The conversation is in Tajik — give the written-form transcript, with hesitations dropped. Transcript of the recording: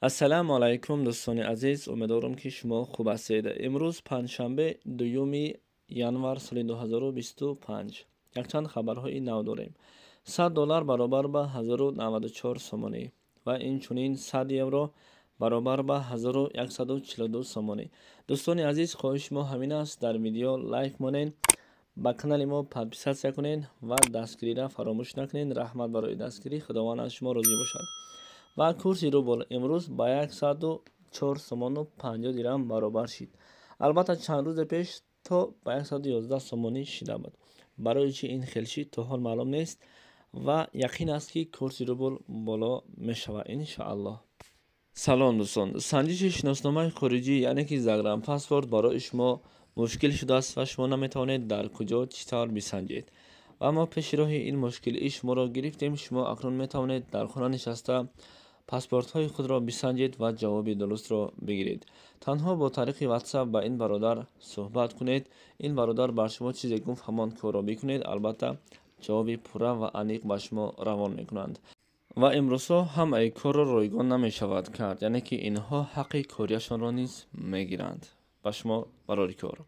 Ассалому алайкум, дӯстони азиз, умедворам, ки шумо хуб ҳастед. Имрӯз панҷшанбе, 2 январ соли 2025. Якчанд хабарҳои нав дорем. 100 доллар баробар ба 1094 сомонӣ ва инчунин 100 евро баробар ба 1142 сомонӣ. Дӯстони азиз, хоҳиши мо ҳамин аст: дар видео лайк монед, ба канали мо подписаться кунед ва дастгириро фаромӯш накунед. Раҳмат барои дастгирӣ, Худованд аз шумо розӣ бошад. Ва курси рубл имрӯз ба 104 сомону 50 дирам баробар шид. Албатта, чанд рӯзе пеш то ба 111 сомонӣ шида буд. Барои чӣ ин хел шид, то ҳол маълум нест ва яқин аст, ки курси рубл боло мешавад, иншоаллоҳ. Салом, дӯстон! Санҷиши шиносномаи хориҷӣ, яъне ки загранпаспорт, барои шумо мушкил шудааст ва шумо наметавонед дар куҷо, чӣ тавр бисанҷед. Ва мо пеши роҳи ин мушкилии шуморо гирифтем. Шумо акнун метавонед дар хона нишаста паспортҳои худро бисанҷед ва ҷавоби дурустро бигиред. Танҳо бо тариқи WhatsApp ба ин бародар суҳбат кунед. Ин бародар бар шумо чизе гуфт, ҳамон корро бикунед. Албатта, ҷавоби пурра ва аниқ ба шумо равон мекунанд. Ва имрӯзҳо ҳамаи корро ройгон намешавад кард, яъне ки инҳо ҳаққи корияшонро низ мегиранд. Ба шумо барори кор.